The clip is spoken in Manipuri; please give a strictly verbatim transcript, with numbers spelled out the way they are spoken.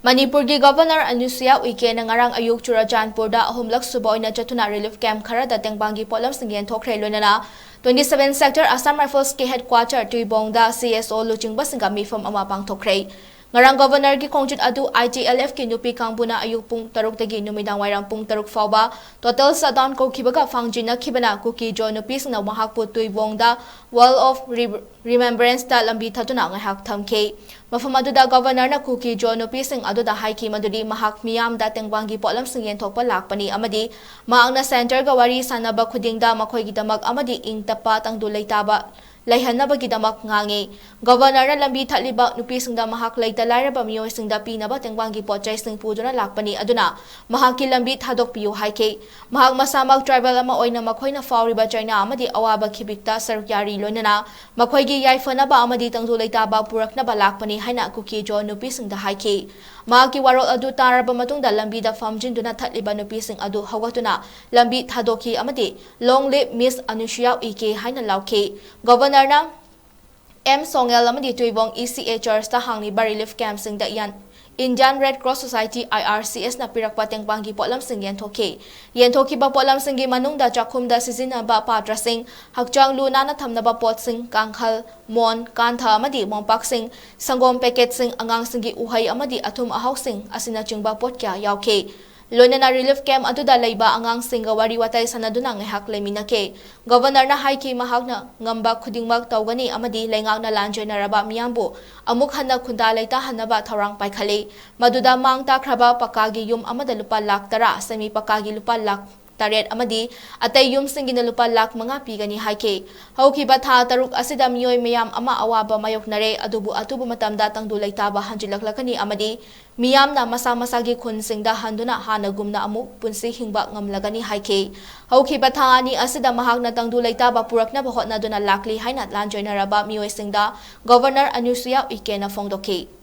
ꯃꯅꯤꯄꯨꯔꯒꯤ ꯒꯕꯔꯅꯔ ꯑꯅꯨꯁꯨꯌꯥ ꯎꯏꯀꯦꯅ ꯉꯔꯥꯡ ꯑꯌꯨꯛ ꯆꯨꯔꯆꯥꯟꯄꯨꯔꯗ ꯑꯍꯨꯝꯂꯛ ꯁꯨꯕ ꯑꯣꯏꯅ ꯆꯠꯇꯨꯅ ꯔꯤꯂꯤꯐ ꯀꯦꯝꯞ ꯈꯔꯗ ꯇꯦꯡꯕꯥꯡꯒꯤ ꯄꯣꯠꯂꯝꯁꯤꯡ ꯌꯦꯟꯊꯣꯛꯈ꯭ꯔꯦ꯫ ꯂꯣꯏꯅꯅ twenty seven Sector Assam Riflesꯀꯤ headquarter ꯇꯨꯏꯕꯣꯡꯗ C S O ꯂꯨꯆꯤꯡꯕꯁꯤꯡꯒ ꯃꯤꯐꯝ ꯑꯃ ꯄꯥꯡꯊꯣꯛꯈ꯭ꯔꯦ꯫ ꯉꯔꯥꯡ ꯒꯕꯔꯅꯔꯒꯤ ꯈꯣꯡꯆꯠ ꯑꯗꯨ I T L Fꯀꯤ ꯅꯨꯄꯤ ꯀꯥꯡꯕꯨꯅ ꯑꯌꯨꯛ ꯄꯨꯡ ꯇꯔꯨꯛꯇꯒꯤ ꯅꯨꯃꯤꯗꯥꯡ ꯋꯥꯏꯔꯝ ꯄꯨꯡ ꯇꯔꯨꯛ ꯐꯥꯎꯕ total shutdown ꯀꯧꯈꯤꯕꯒ ꯐꯥꯡꯖꯤꯟꯅꯈꯤꯕꯅ ꯀꯨꯀꯤ ꯖꯣ ꯅꯨꯄꯤꯁꯤꯡꯅ ꯃꯍꯥꯛꯄꯨ ꯇꯨꯏꯕꯣꯡꯗ Wall of Re-, Remembranceꯇ ꯂꯝꯕꯤ ꯊꯠꯇꯨꯅ ꯉꯥꯏꯍꯥꯛ ꯊꯝꯈꯤ꯫ ꯃꯐꯝ ꯑꯗꯨꯗ ꯒꯕꯔꯅꯔꯅ ꯀꯨꯀꯤ ꯖꯣ ꯅꯨꯄꯤꯁꯤꯡ ꯑꯗꯨꯗ ꯍꯥꯏꯈꯤ ꯃꯗꯨꯗꯤ ꯃꯍꯥꯛ ꯃꯤꯌꯥꯝꯗ ꯇꯦꯡꯕꯥꯡꯒꯤ ꯄꯣꯠꯂꯝꯁꯤꯡ ꯌꯦꯟꯊꯣꯛꯄ ꯂꯥꯛꯄꯅꯤ ꯑꯃꯗꯤ ꯃꯍꯥꯛꯅ centreꯒ ꯋꯥꯔꯤ ꯁꯥꯟꯅꯕ ꯈꯨꯗꯤꯡꯗ ꯃꯈꯣꯏꯒꯤꯗꯃꯛ ꯑꯃꯗꯤ ꯏꯪ ꯇꯞꯄ ꯇꯪꯗꯨ ꯂꯩꯇꯥꯕ ꯂꯩꯍꯟꯅꯕꯒꯤꯗꯃꯛ ꯉꯥꯡꯉꯤ꯫ ꯒꯕꯔꯅꯔꯅ ꯂꯝꯕꯤ ꯊꯠꯂꯤꯕ ꯅꯨꯄꯤꯁꯤꯡꯗ ꯃꯍꯥꯛ ꯂꯩꯇ ꯂꯥꯏꯔꯕ ꯃꯤꯑꯣꯏꯁꯤꯡꯗ ꯄꯤꯅꯕ ꯇꯦꯡꯕꯥꯡꯒꯤ ꯄꯣꯠ ꯆꯩꯁꯤꯡ ꯄꯨꯗꯨꯅ ꯂꯥꯛꯄꯅꯤ, ꯑꯗꯨꯅ ꯃꯍꯥꯛꯀꯤ ꯂꯝꯕꯤ ꯊꯥꯗꯣꯛꯄꯤꯌꯨ ꯍꯥꯏꯈꯤ꯫ ꯃꯍꯥꯛ ꯃꯁꯥꯃꯛ tribal ꯑꯃ ꯑꯣꯏꯅ ꯃꯈꯣꯏꯅ ꯐꯥꯎꯔꯤꯕ ꯆꯩꯅꯥ ꯑꯃꯗꯤ ꯑꯋꯥꯕ ꯈꯤꯕꯤꯛꯇ ꯁꯔꯨꯛ ꯌꯥꯔꯤ, ꯂꯣꯏꯅꯅ ꯃꯈꯣꯏꯒꯤ ꯌꯥꯏꯐꯅꯕ ꯑꯃꯗꯤ ꯇꯪꯗꯨ ꯂꯩꯇꯥꯕ ꯄꯨꯔꯛꯅꯕ ꯂꯥꯛꯄꯅꯤ ꯍꯥꯏꯅ ꯀꯨꯀꯤ ꯖꯣ ꯅꯨꯄꯤꯁꯤꯡꯗ ꯍꯥꯏꯈꯤ꯫ ꯃꯍꯥꯛꯀꯤ ꯋꯥꯔꯣꯜ ꯑꯗꯨ ꯇꯥꯔꯕ ꯃꯇꯨꯡꯗ ꯂꯝꯕꯤꯗ ꯐꯝꯖꯤꯟꯗꯨꯅ ꯊꯠꯂꯤꯕ ꯅꯨꯄꯤꯁꯤꯡ ꯑꯗꯨ ꯍꯧꯒꯠꯇꯨꯅ ꯂꯝꯕꯤ ꯊꯥꯗꯣꯛꯈꯤ ꯑꯃꯗꯤ "Long live Miss Anusuya Uike" ꯍꯥꯏꯅ ꯂꯥꯎꯈꯤ꯫ ꯒꯕꯔꯅꯔꯅ M ꯁꯣꯉꯦꯜ ꯑꯃꯗꯤ ꯇꯨꯏꯕꯣꯡ E C A Churchꯇ ꯍꯥꯡꯂꯤꯕ relief ꯀꯦꯝꯞꯁꯤꯡꯗ Jan-, Indian Red Cross Society, I R C Sꯅ ꯄꯤꯔꯛꯄ ꯇꯦꯡꯕꯥꯡꯒꯤ ꯄꯣꯠꯂꯝꯁꯤꯡ ꯌꯦꯟꯊꯣꯛꯈꯤ꯫ ꯌꯦꯟꯊꯣꯛꯈꯤꯕ ꯄꯣꯠꯂꯝꯁꯤꯡꯒꯤ ꯃꯅꯨꯡꯗ ꯆꯥꯛꯈꯨꯝꯗ ꯁꯤꯖꯤꯟꯅꯕ ꯄꯥꯇ꯭ꯔꯁꯤꯡ, ꯍꯛꯆꯥꯡ ꯂꯨ ꯅꯥꯟꯅ ꯊꯝꯅꯕ ꯄꯣꯠꯁꯤꯡ, ꯀꯥꯡꯈꯜ, ꯃꯣꯟ, ꯀꯥꯟꯊ ꯑꯃꯗꯤ ꯃꯣꯝꯄꯥꯛꯁꯤꯡ, ꯁꯪꯒꯣꯝ packetꯁꯤꯡ, ꯑꯉꯥꯡꯁꯤꯡꯒꯤ ꯎꯍꯩ ꯑꯃꯗꯤ ꯑꯊꯨꯝ ꯑꯍꯥꯎꯁꯤꯡ ꯑꯁꯤꯅꯆꯤꯡꯕ ꯄꯣꯠ ꯀꯌꯥ ꯌꯥꯎꯈꯤ꯫ ꯂꯣꯏꯅꯅ ꯔꯤꯂꯤꯐ ꯀꯦꯝꯞ ꯑꯗꯨꯗ ꯂꯩꯕ ꯑꯉꯥꯡꯁꯤꯡꯒ ꯋꯥꯔꯤ ꯋꯥꯇꯥꯏ ꯁꯥꯟꯅꯗꯨꯅ ꯉꯥꯏꯍꯥꯛ ꯂꯩꯃꯤꯟꯅꯈꯤ꯫ ꯒꯕꯔꯅꯔꯅ ꯍꯥꯏꯈꯤ, ꯃꯍꯥꯛꯅ ꯉꯝꯕ ꯈꯨꯗꯤꯡꯃꯛ ꯇꯧꯒꯅꯤ ꯑꯃꯗꯤ ꯂꯩꯉꯥꯛꯅ ꯂꯥꯟꯖꯦꯟꯅꯔꯕ ꯃꯤꯌꯥꯝꯕꯨ ꯑꯃꯨꯛ ꯍꯟꯅ ꯈꯨꯟꯗꯥ ꯂꯩꯇꯥꯍꯟꯅꯕ ꯊꯧꯔꯥꯡ ꯄꯥꯏꯈꯠꯂꯤ꯫ ꯃꯗꯨꯗ ꯃꯥꯡ ꯇꯥꯛꯈ꯭ꯔꯕ ꯄꯀꯥꯒꯤ ꯌꯨꯝ ꯑꯃꯗ ꯂꯨꯄꯥ ꯂꯥꯈ ꯇꯔꯥ, semi ꯄꯀꯥꯒꯤ ꯂꯨꯄꯥ ꯂꯥꯈ ꯇꯔꯦꯠ ꯑꯃꯗꯤ ꯑꯇꯩ ꯌꯨꯝꯁꯤꯡꯒꯤꯅ ꯂꯨꯄꯥ ꯂꯥꯈ ꯃꯉꯥ ꯄꯤꯒꯅꯤ ꯍꯥꯏꯈꯤ꯫ ꯍꯧꯈꯤꯕ ꯊꯥ ꯇꯔꯨꯛ ꯑꯁꯤꯗ ꯃꯤꯑꯣꯏ ꯃꯌꯥꯝ ꯑꯃ ꯑꯋꯥꯕ ꯃꯥꯌꯣꯛꯅꯔꯦ, ꯑꯗꯨꯕꯨ ꯑꯊꯨꯕ ꯃꯇꯝꯗ ꯇꯪꯗꯨ ꯂꯩꯇꯥꯕ ꯍꯟꯖꯤꯜꯂꯛꯂꯒꯅꯤ ꯑꯃꯗꯤ ꯃꯤꯌꯥꯝꯅ ꯃꯁꯥ ꯃꯁꯥꯒꯤ ꯈꯨꯟꯁꯤꯡꯗ ꯍꯟꯗꯨꯅ ꯍꯥꯟꯅꯒꯨꯝꯅ ꯑꯃꯨꯛ ꯄꯨꯟꯁꯤ ꯍꯤꯡꯕ ꯉꯝꯂꯒꯅꯤ ꯍꯥꯏꯈꯤ꯫ ꯍꯧꯈꯤꯕ ꯊꯥ ꯑꯅꯤ ꯑꯁꯤꯗ ꯃꯍꯥꯛꯅ ꯇꯪꯗꯨ ꯂꯩꯇꯥꯕ ꯄꯨꯔꯛꯅꯕ ꯍꯣꯠꯅꯗꯨꯅ ꯂꯥꯛꯂꯤ ꯍꯥꯏꯅ ꯂꯥꯟꯖꯦꯟꯅꯔꯕ ꯃꯤꯑꯣꯏꯁꯤꯡꯗ ꯒꯕꯔꯅꯔ ꯑꯅꯨꯁꯨꯌꯥ ꯎꯏꯀꯦꯅ ꯐꯣꯡꯗꯣꯛꯈꯤ꯫